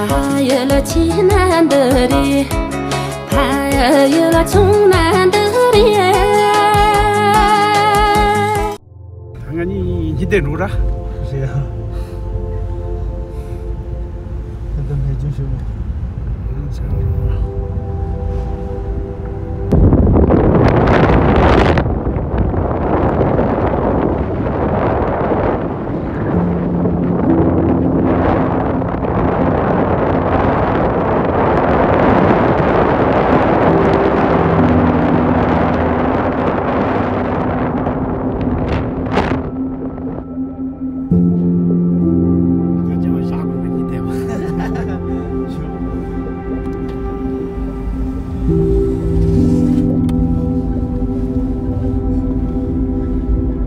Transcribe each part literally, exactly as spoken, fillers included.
ཕ་ཡུལ་ལ་ཆེ་ན་འདི་རེད། ཕ་ཡུལ་ལ་ཆུང་ན་འདི་རེད། ང་གཉིས་འདི་དེ་འགྲོ་ར། རེད་ཡ། ད་ལྟ་བེད་སྤྱོད་ཞུ་མེད།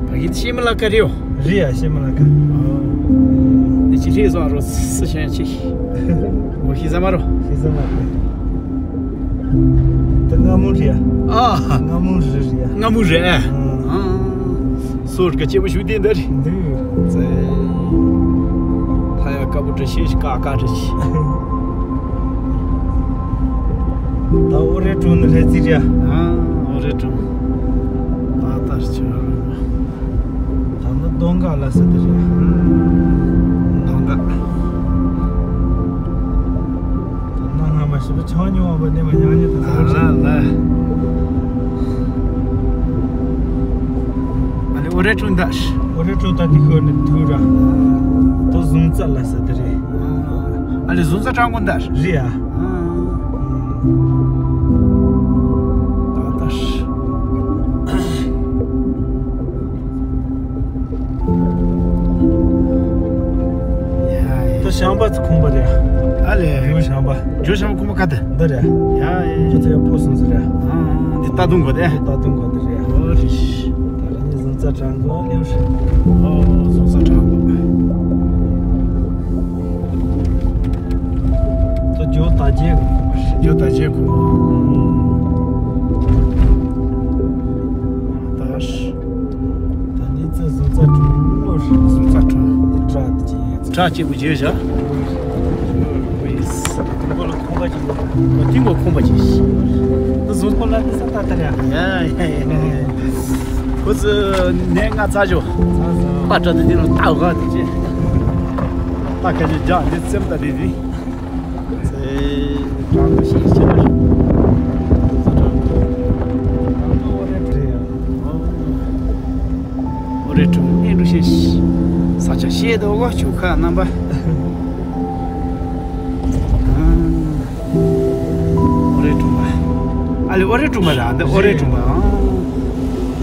ཕ་གི་ཤི་མ་ལ་ཀ་རེད། རེད་ཡ། ཤི་མ་ལ་ཀ། འདི་ཅི་རེད་བཟོ་རོ་སི་ཤན་ཅིག་མོ་ཤི་ཟ་མ་རོ། ཤི་ཟ་མ་རོ། ད་སྔ་མོ་རེད་ཡ། ཨ། སྔ་མོ་རེད་རེད་ཡ། སྔ་མོ་རེད། ཨ། སོར་ག་ཅེ་མ་ཞུ་དེ་འདི་རེད། འདི། ཙེ། ཕ་ཡ་ཀ་བུ་དྲི་ཤེས་ཀ་ཀ་དྲི་ཤེས། ད་ཨོ་རེ་ཀྲུང་ནི་ལྷ་རྩེ་རེད། ཨ། ཨོ་རེ་ཀྲུང་། ད་ལྟར་ཆུ་རུ། ད་ནི་གདོང་དཀར་ལ་ཟེར་དེ་རེད། གདོང་དཀར། ད་ནི་སྔ་མ་ཞིག་ཆང་ཉོ་བ་ནས་མ་ཉང་ཉེ་ད་ཟེར། ལ་ལ། ཨ་ལེ་ཨོ་རེ་ཀྲུང་ད། ཨོ་རེ་ཀྲུང་ད་དེ་ཤོར་ནས་ཐུག་ར། ད་བཟུང་རྩ་ལ་ཟེར་དེ་རེད། ཨ་ལེ་བཟུང་རྩ་སྤྲང་པོ་འདར། རེད་ཡ། ད་ལྟ་ཤི། ད་བྱམས་པ་ཚོ་ཁོང་པ་རེད། ཨ་ལེ། རྒྱུ་བྱམས་པ། རྒྱུ་བྱམས་པ་ཁོང་པ་ག་དེ། འདི་རེད། ཡ་ཡ། ཁྱོད་ཚོ་ཡ་ཕོ་སོང་ཟེར་རེད། ཨ་ཨ། འདི་ལྟ་དུང་གོ་དེ། ལྟ་དུང་གོ་དེ་རེད། ཨོ་རེད། ད་ལ་ནི་བཟུང་རྩ་དྲང་གོ་ལེའུ་ཧྲི། ཨོ་བཟུང་རྩ་དྲང་གོ། ད་ཇོ་ད་ཇེ་གོ། ཇོ་ད་ཇེ་གོ། ད་ཤི། ད་ནི་ཚེ་བཟུང་རྩ་དྲང་གོ་ལེའུ་ཧྲི། བཟུང་རྩ་དྲང་། ད་ཅི་ཡིན། བྲག་གཅིག་པུ་བརྗོད་བྱ། ཁོང་པ་ཅིག་ཡོད། ཁོང་པ་ཅིག་ཡོད། ཁོང་པ་ཅིག་ཡོད། ད་བཟུང་ཁོ་ལ་ནི་ས་ད་ལྟ་རེད། ཡ་ཡ་ཡ། ཁོ་ཚོ་ནས་ང་ཚ་ཞོ། ཚ་ཚ། ཨ་ཏྲ་དེ་དེ་ལ་ལྟ་བ་དེ་ཅི། ད་ཁ་ཅིག་རྒྱག་འདི་སེམས་ད་དེ་དེ། ཚེ། དྲང་པོ་ཞིག་ཅི་ལ། ཚ་དྲང་པོ། ཨོ་རེད་ཀྲུང་ཨེ་འགྲོ་ཤེས། ས་ཆ་ཤེས་དོ་གོ་ཆུ་ཁ་རྣམ་པ། ཨོ་རེད་ཀྲུང་པ། ཨ་ལེ་ཨོ་རེད་ཀྲུང་པ་ར་འདི་ཨོ་རེད་ཀྲུང་པ། ཨ།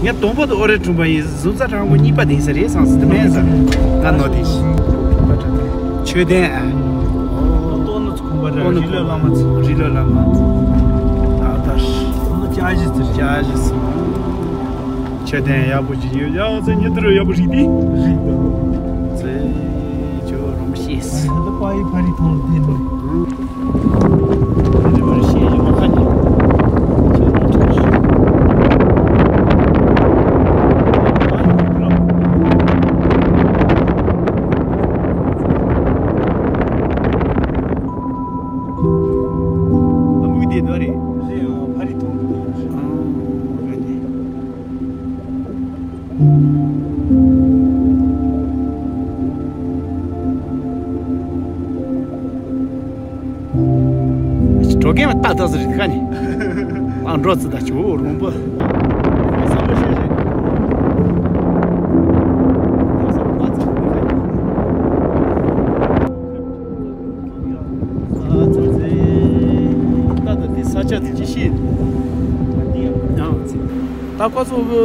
ངས་དང་པོ་དུ་ཨོ་རེད་ཀྲུང་པ་ཡིན་བཟུང་རྩ་དྲང་པོ་གཉིས་པ་དེ་ས་རེད་བསམ་སྲིད་དུ་མེད་ཟེར། ང་ནོ་དེ་ཤི། མཆོད་རྟེན་ཨ། ཏོ་ནུ་ཚོ་ཁོང་པ་རེད། རི་ལོ་བླ་མ་ཚོ། རི་ལོ་བླ་མ། ཨ་ད་ཤི། ནུ་ཅ་ཞི་ཚོ་རེད། ཅ་ཞི་ཚོ། མཆོད་རྟེན་ཡག་པོ་ཅིག་ཡོད། ཡག་ཚེ་ཉི་ལྟར་ཡག་པོ་རིག་དེ། རིག་དོ། ཚེ་ཇོ་རོམ་ཤེས། ད་པ་ཡི་ཕ་རི་ཐང་དེ་ནི། ཨང་། དེ་རི་མར་ཤེས་ཡོད་མ་ཁ་ནི། ཁྱེད་རང་ཚོ་ཤེས། ཨ་མུག་དེ་ནོ་རེད། རེད་ཡོ། ཕ་རི་ཐང་དེ་ནི། ཨང་། ཨ་ནི། ཀྲོ་ཀེ་མ་ཏག་ཏག་ཟེར་རེད་ཁ་ནི། ཨ་འགྲོ་ཙི་ད་ཆུ་རོང་པོ། བསམ་པ་ཤེས་ཤེས། བསམ་པ་ཙི་ཁ་ནི། ཨ་ཙི་ཙི། ད་ད་དེ་ས་ཆ་དེ་ཅི་ཤེས། ཡང་ཙི། ད་ཁོ་ཚོ་གི་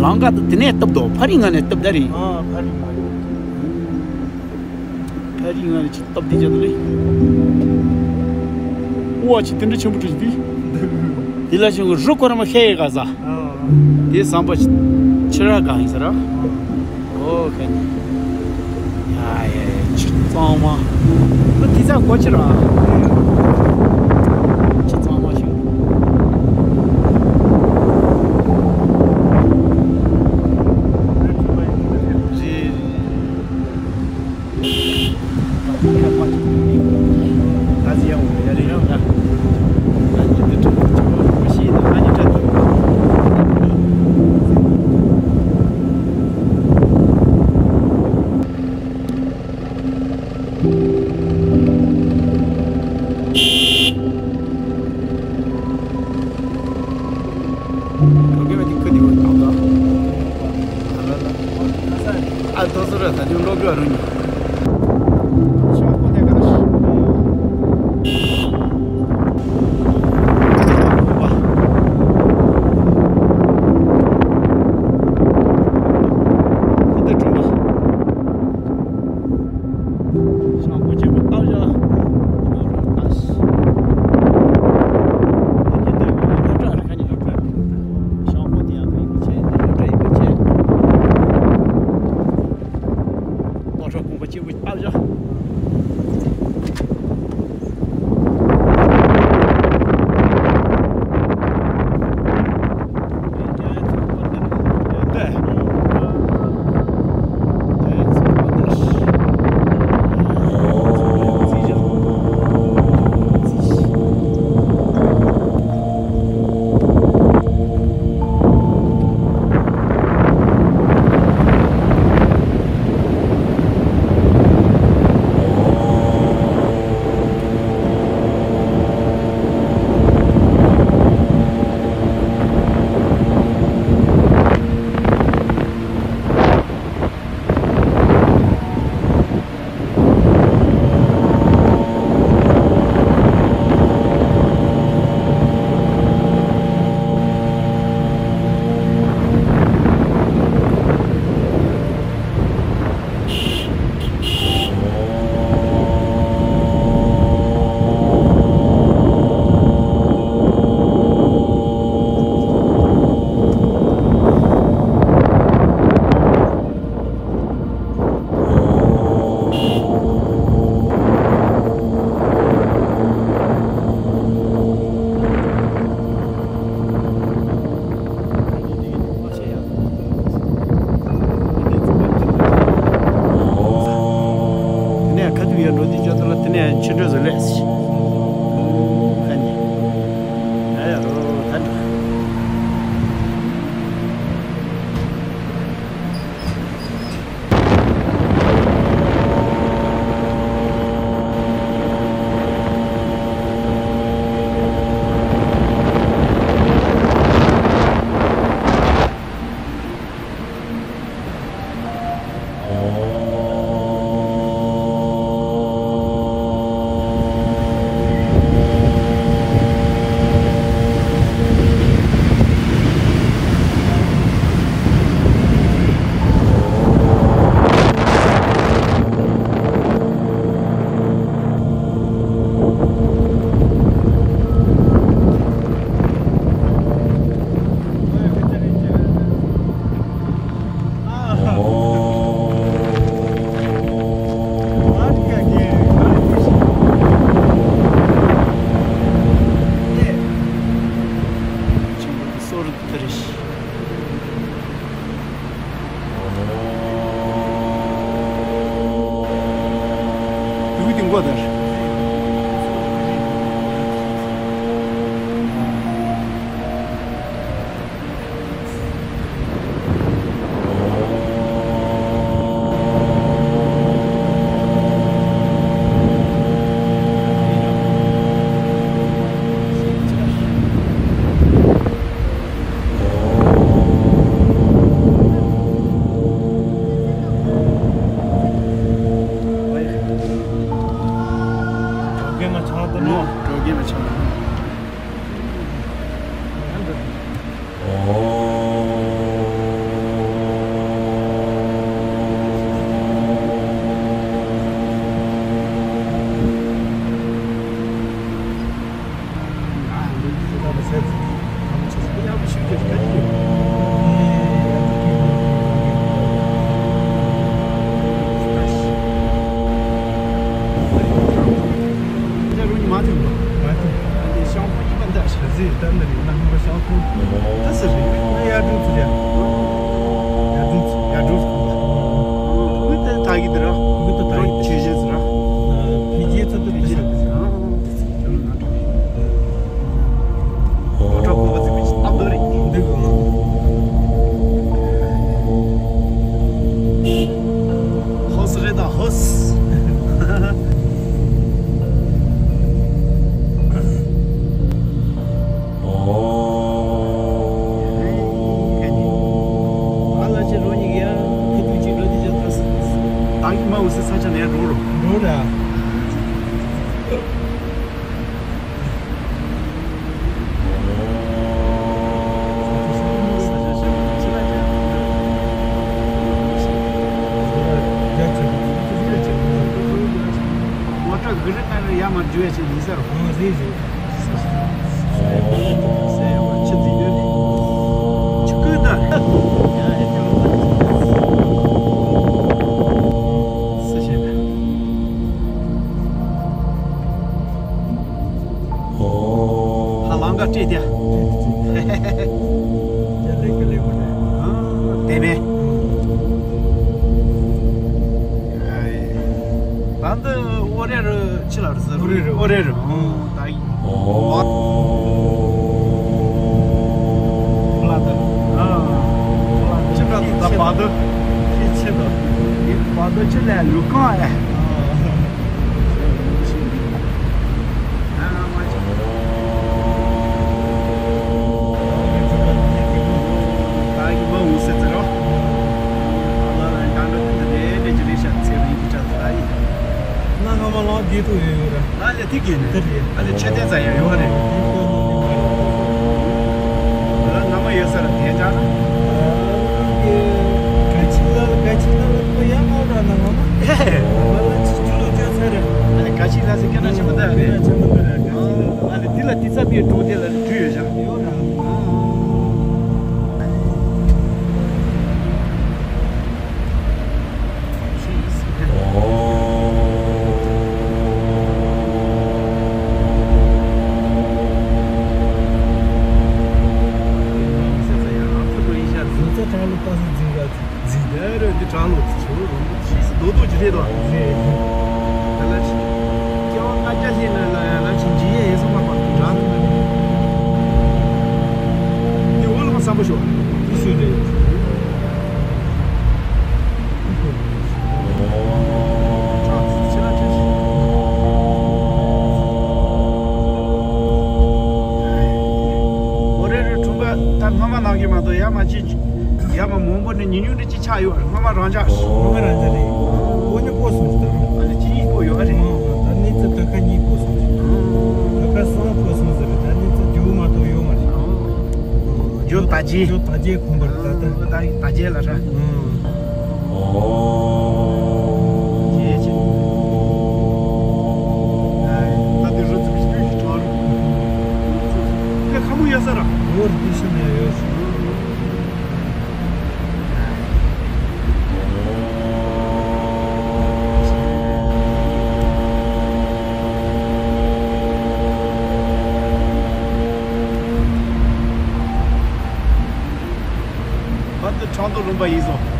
ལམ་ཁ་དེ་དེ་ནས་བཏབ་དོ། ཕ་རི་ང་ནས་བཏབ་ད་རེད། ཨ་ཕ་རི་ང་ནས། ཕ་རི་ང་ནས་ཅི་བཏབ་དེ་བྱ་དེ་རེད། ཨོ་ཨ་ཅི་དེ་འདྲ་ཆེན་པོ་བྲིས་དེ། དེ་ལ་ཞིང་གི་རུ་སྐོར་མ་ཤེས་ཡི་ག་ས། ཨ་དེ་ཟམ་པ་ཕྱི་ར་གང་ཡིན་ས་ར། ཨོ་ཁ་ནི། ཡ་ཡ་ཆུ་གཙང་མ། ཨ་དེ་ཚ་གོ་ཆི་ར། ཆུ་གཙང་མ་ཞིག་རེད། གྲོང་ཁྱེར་བ་དེ་ཁ་དེ་བ་དང་དང་། ཨ་ལ་ལ། ཨ་ཐོ་སོ་ར་ད་དུང་ལོག་གི་རུང་། ཤོག་ཁོ་དེ་ག་ཤི། ཁོ་དེ་གྲོང་པ། ཤང་ཀོ་ཆེན་པོ་བཏགས་བཞག་ལོ་རོ་བཏགས་ཤིང་། དེ་ཉིད་དེ་ཀོ་ལོ་བྲག་རེད། ཁ་ཉིན་ལོ་བྲག་རེད། ཤང་ཀོ་དེ་ཡང་ཡིན་པ་བྱས། དེ་ལོ་བྲག་ཡིན་པ་བྱས། ལོ་ཁྲ་ཁུང་པ་ཆེན་པོ་བཏགས་བཞག་དེ་ནས་ཁ་ཐུག་ཡར་འགྲོ་དུས་ཅོག་ཏུ་ལ་དེ་ནས་ཕྱི་འགྲོས་སུ་སླེབས། ཁ་ནས་ཡ་ཡ་རོ་ད་འགྲོ། ད་ཡིན་མ་འོ་སི་ས་ཆ་ནས་འགྲོ་རོགས། འགྲོ་ར། ཡ་མ་འགྲོ་ཡ་ཆེ་ཡིན་ཟེར་རོ། ཨ་རེད་རེད། ཆི་ཟིག་ཡོད་རེད། ཆི་ཀོས་ད། སུ་ཤེས་ན། ཧ་ལམ་ག་སྤྲད་དེ། དེ་ལེགས་ཀྱི་ལེགས་པོ་རེད། ཨ་དེ་མེད། ད་འདི་ཨོ་རེ་རུ་ཆི་ལ་རུ་ཟེར། ཨོ་རེ་རུ། ཨོ་རེ་རུ། ཨོ་ད་ཡིན། ཨོ། ཕུ་ལ་ད། ཨ། ཕུ་ལ་ད་ཆི་ད་ད་བ་ད། ཁྱི་ཆི་ད། ཡིན་བ་ད་ཆི་ལ་ལུ་ཀང་ཨེ། ཨ། ང་སྔ་མ་ལོག་བདེ་ཐུག་ཡོད་ཡོད་ར། ང་ལ་དེ་གི་ནི། དེ་རེད། ང་ལ་ཆེ་ཐན་ཙམ་ཡང་ཡོད་རེད། ང་སྔ་མ་ཡོད་ས་ར་དེ་ཅང་། ག་ཅི་ལ་ག་ཅི་ལ་ལ་ཡ་ང་ར་ན་ང་མ། ཧེ་ཧེ། ང་ལ་ཅི་ཅུ་ལོ་ཅོ་ཚ་ར། ང་ལ་ག་ཅི་ལ་ཟེར་སྐད་ན་ཆེན་པོ་ད་རེད། ཆེན་པོ་ད་ར་ག་ཅི་ལ། ང་ལ་དེ་ལ་དེ་ཚ་པའི་གྲོང་དེ་ལ་འདྲུ་ཡོད་ཤག་ཡོད་ར། ཨོ་རེ་རེ་ཁྲོམ་པ་ད་སྔོན་མ་ནང་གི་མ་གཏོགས་ཡར་མ་ཅི་ཡར་མ་མང་པོ་ནས་ཉིན་ཉུང་འདྲ་ཅི་ཆགས་ཡོད་རེད། སྔོན་མ་རང་འཇགས། སྔོན་མ་རང་འཇགས་རེད། འོ་ནི་བསྐོས་སོང་ཟེར་ད་རུང་། ཨ་ནི་ཅི་གཉིས་བསྐོས་ཡོད་རེད། ད་ནི་ཚེ་ད་ཁ་གཉིས་བསྐོས་སོང་ཟེར། ད་ཁ་གསུམ་བསྐོས་སོང་ཟེར། ད་ནི་ཚེ་རྒྱུ་མ་གཏོགས་ཡོད་མ་རེད། རྒྱུ་ད་རྗེས། རྒྱུ་ད་རྗེས་ཁོམ་པར་ད་ད། ད་རྗེས་ལ་ར། ཨོ། ཡེ་ཅི། ད་དེ་རུ་ཚུགས་ཤིག་ཏུ་ཞིག་ཐོར། དེ་ཁ་མོ་ཡ་ས་ར། འོར་དེ་ཤི་ནས་ཡོད། ད་དེ་ཁྲང་ཏོ་ལུང་པ་ཡིན་སོང་།